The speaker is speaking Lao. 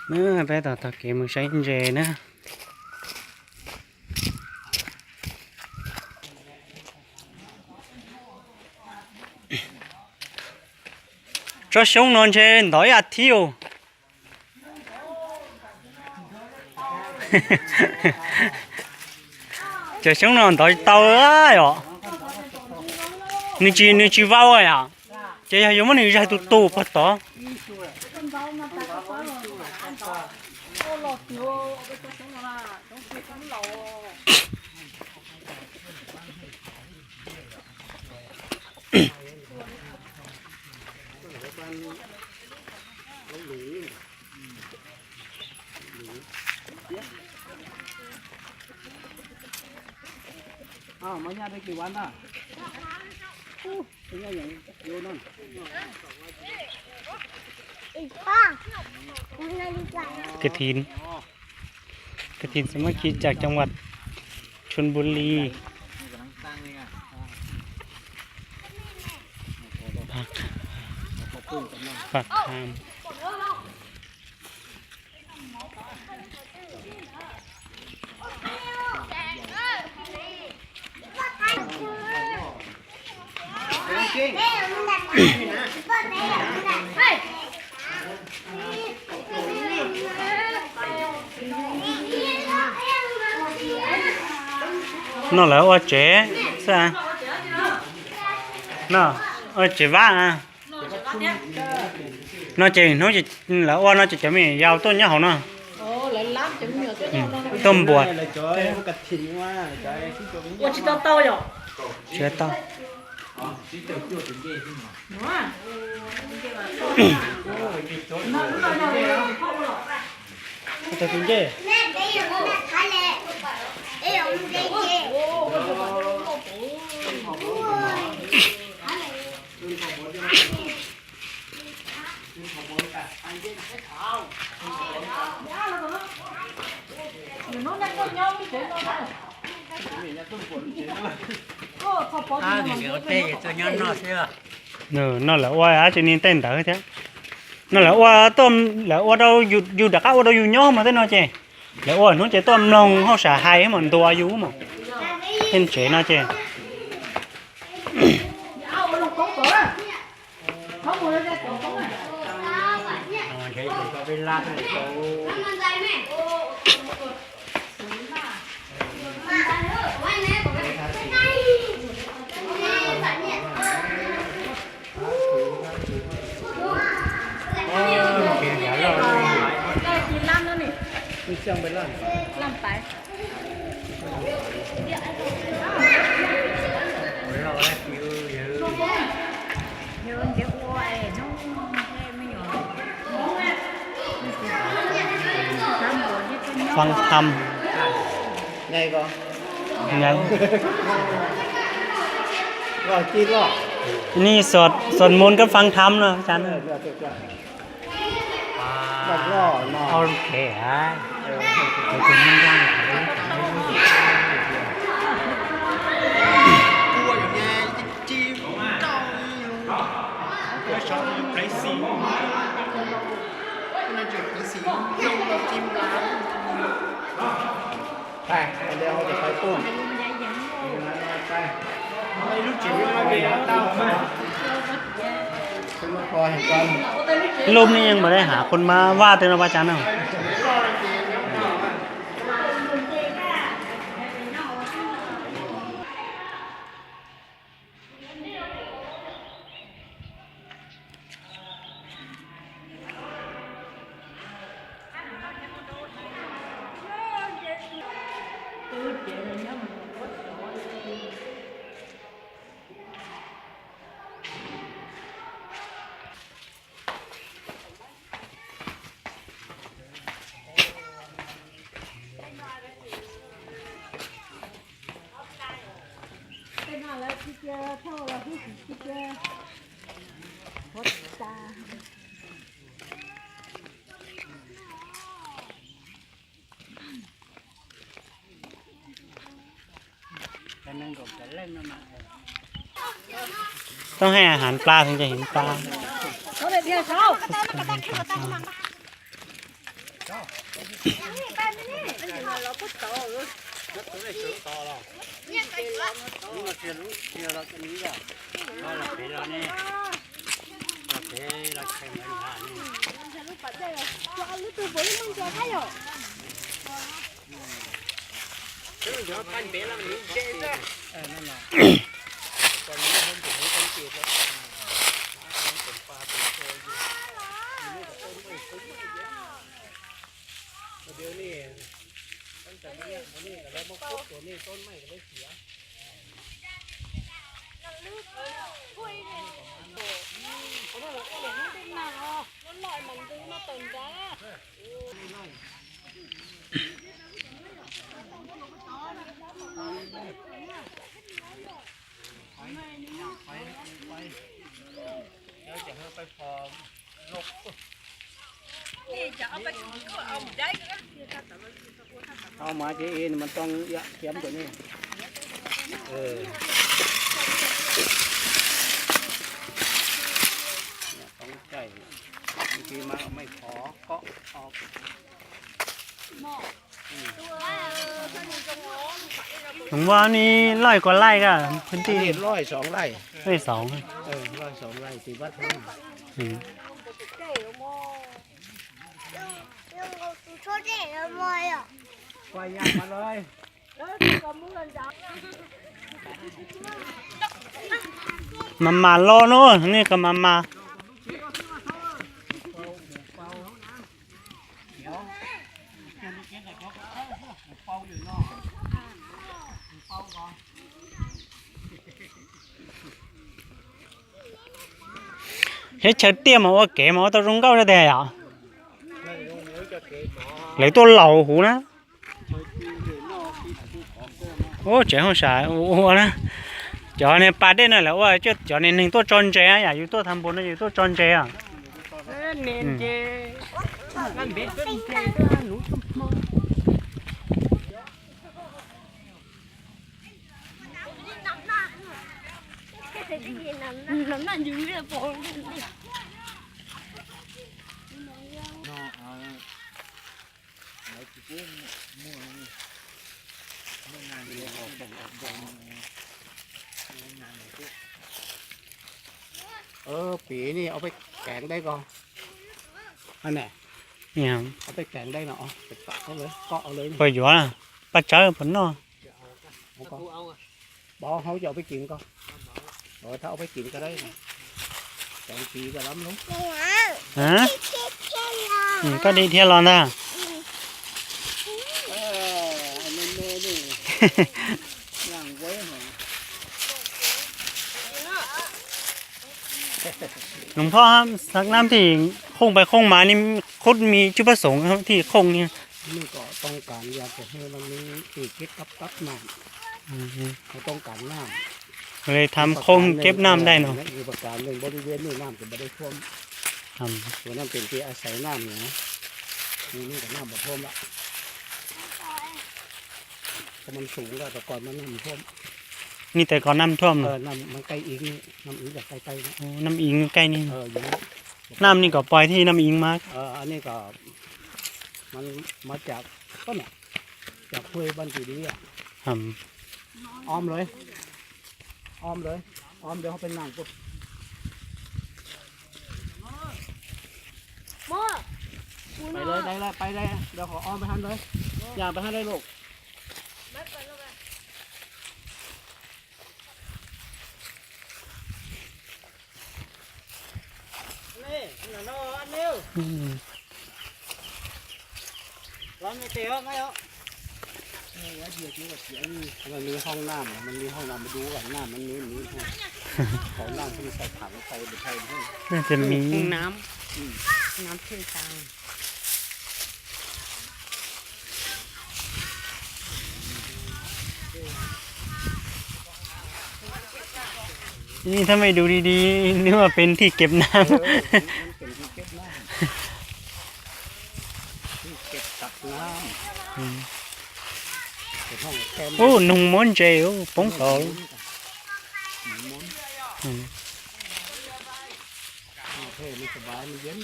ເນາະ ໄປຕໍ່ ຕໍ່ເກມເມືອງໄຊເອັນເຈເນາະ. ເຈົ້າຊົງນອນເຊນ ດອຍອາທິວ ເຈົ້າຊົງນອນ ດອຍເຕົາເອີຍ ເນາະ ນີ້ຈີ່ ນີ້ຈີ່ເວົ້າເອີຍ ເຈົ້າຢາກຢູ່ມັນນີ້ໃຫຍ່ຕູ່ໆ ພໍຕໍ່. ອ້າວ ມາຍາມໄດ້ກີ່ວັນລະ? ໂອ້ ເປັນຫຍັງ ໂຍນນັ້ນ ກະຖິນ ກະຖິນສາມັກຄີຈາກຈັງຫວັດຊົນບູລີ ປາກ ປາກຄາມ. ເນາະ ແລ້ວວ່າເຈ ຊະ ເນາະ ເອີ ເຈວ່າ ເນາະ ເຈ ເນາະ ເຈ ລະວ່າເນາະ ເຈ ເຈມີຢາວຕົ້ນຍາວເນາະ ອືມ ຕົ້ນບວດ ເຈເຕົ້າ ເອີ ນັ້ນແຫຼະ ວ່າອາດຈະນີ້ເຕັ້ນເດີແທ້ ນັ້ນແຫຼະ ວ່າຕົ້ນ ແຫຼະ ວ່າເຮົາຢູ່ດັກ ວ່າເຮົາຢູ່ຍໍມາແຕ່ເນາະເຈ ແລ້ວ ໂອ້ຍ ນ້ອງເຈ ຕ້ອງມອງເຮົາສາໄຫ ໃຫ້ມັນຕົວຢູ່ໝໍ ເຫັນເຈນະເຈ. ຟັງທຳ ໃຫຍ່ບໍ່? ຍັງ ເວົ້າຈີນເນາະ ນີ້ສວດ ສວດມົນກັບຟັງທຳເນາະອາຈານ. ເອີ ເຈົ້າ ເຈົ້າ ເຈົ້າ ໂອເຄ ອ່າ ເອີ ເປັນຄົນເມືອງ ໄປ ດຽວເຮົາຈະໄປປຸ້ນ ໄປ ລຸມນີ້ຍັງບໍ່ໄດ້ຫາຄົນມາວາດເລີຍເນາະ ພະອາຈານເນາະ. ຕ້ອງໃຫ້ອາຫານປາເຖິງຈະເຫັນປາ. ເຂົາໄດ້ເທື່ອເຊົ້າ. ດຽວນີ້ ຕັ້ງແຕ່ມື້ນີ້ ມື້ນີ້ກໍເລີຍມາຂຸດຕົວນີ້ ຕົ້ນໄມ້ກໍເລີຍເສຍ. ເອົາມາເຈເອນ ມັນຕ້ອງຍະຄຽມຕົວນີ້ ເອີ ຕ້ອງໃຊ້ ບາງທີມາເອົາໄມ້ຂໍເກາະອອກ. ຫຼວງພໍ່ນີ້ຮ້ອຍກວ່າໄຮ່ກໍ ພື້ນທີ່ ອັນນີ້ຮ້ອຍສອງໄຮ່ ຮ້ອຍສອງ ເອີ ຮ້ອຍສອງໄຮ່ ທີ່ວັດເຮົາ ອືມ ໄປຍ່າງມາເລີຍ. ມາມ່າລໍເນາະ ນີ້ກໍມາມ່າ. ເຮັດເຊີຕຽມມາວ່າເກມເອົາຕະລຸງເກົ້າແທ້ໆ ອະ ເລີຍຕົວເຫຼົ່າຫູນະ. ໂອ້ ເຈົ້າເຮົາສາຍ ໂອ້ ໂອ້ ນະ ເຈົ້າເນຍປາເດັນນັ້ນແຫຼະ ໂອ້ ເຈົ້າ ເຈົ້າເນຍໜຶ່ງຕົວຈອນເຈອະ ຢ່າຢູ່ຕົວທຳບຸນນະ ຢູ່ຕົວຈອນເຈອະ ເອີ ເນນເຈ ອືມ ນັ້ນເບັດເປັນເຈ ໜູ ນຳນັ້ນຢູ່ເນຍ ເນາະ ເອົາ ເອີ ປີນີ້ເອົາໄປແກງໄດ້ກໍ ອັນແນ່ ຫຍັງ ເອົາໄປແກງໄດ້ເນາະ ເອົາໄປເກາະເອົາເລີຍ ເກາະເອົາເລີຍ ໄປຢູ່ນະ ປາເຈີປະເນາະ. ເອົາກໍ ບໍ່ ເຮົາຈະເອົາໄປກິນກໍ ເອີ ຖ້າເອົາໄປກິນກໍໄດ້ນະ ແກງປີກໍລຳລົງ ຮະ ອືມ ກໍໄດ້ທຽນລອນນະ ເອີ ອັນນີ້ແມ່ນີ້ ຍ່າງໄວຫອຍ ຫຼວງພໍ່ ສັກນ້ຳທີ່ໂຄ້ງໄປໂຄ້ງມານີ້ ຂຸດມີຈຸດປະສົງທີ່ໂຄ້ງນີ້ ນີ້ກໍຕ້ອງການຢາກຈະໃຫ້ມັນມີທີ່ເກັບກັກນ້ຳ ອືມ ເຮົາຕ້ອງການນ້ຳ ເລີຍທຳໂຄ້ງເກັບນ້ຳໄດ້ເນາະ ອີກປະການໜຶ່ງ ບໍລິເວນນີ້ນ້ຳຈະບໍ່ໄດ້ຖ້ວມ ອືມ ຕົວນັ້ນເປັນທີ່ອາໄສນ້ຳນະ ນີ້ມັນກໍນ້ຳບໍ່ຖ້ວມລະ ເພາະມັນສູງແລ້ວ ແຕ່ກ່ອນມັນນ້ຳຖ້ວມ ນີ້ແຕ່ກ່ອນນ້ຳຖ້ວມ ເອີ ເນາະ ນ້ຳມັນໃກ້ອີງ ນ້ຳອີງຈາກໃກ້ໆ ໂອ້ ນ້ຳອີງໃກ້ນີ້ ເອີ ຢູ່ນີ້ ນ້ຳນີ້ກໍປ່ອຍທີ່ນ້ຳອີງມາ ເອີ ອັນນີ້ກໍມັນມາຈາກຕົ້ນນະ ຈາກຫ້ວຍບ້ານຈີດີອະ ອືມ ອ້ອມເລີຍ ອ້ອມເລີຍ ອ້ອມ ດຽວເຮົາໄປນັ່ງພຸ້ນ ໄປເລີຍ ໄປເລີຍ ໄປເລີຍ ດຽວເຮົາອ້ອມໄປຫັ້ນເລີຍ ຍ່າງໄປຫັ້ນເລີຍລູກ. ນີ້ ອັນນັ້ນເນາະ ອັນນີ້ ອືມ ລອງໄປເຕະເອົາໄປເອົາ ເອີ ອັນດຽວທີ່ວ່າເສຍນີ້ ມັນມີຫ້ອງນ້ຳ ມັນມີຫ້ອງນ້ຳ ມາດູວ່ານ້ຳມັນມີ ມີຫ້ອງ ເອົານ້ຳເພິ່ນໃສ່ຖັງ ໃສ່ບໍ່ໃສ່ ໜ້າຈະມີ ຫ້ອງນ້ຳ ອືມ ນ້ຳເຊຕາງ. ນີ້ຖ້າໄມ່ດູດີໆ ນຶກວ່າເປັນທີ່ເກັບນ້ຳ ເອີ ມັນເປັນທີ່ເກັບນ້ຳ ທີ່ເກັບກັກນ້ຳ ອືມ ເປັນຫ້ອງແຄມ ໂອ້ ນຸ່ງມົນເຈ ໂອ້ ປົງໂຕ ນຸ່ງມົນ ອືມ ໂອເຄ ມັນສະບາຍ ມັນເຢັນ.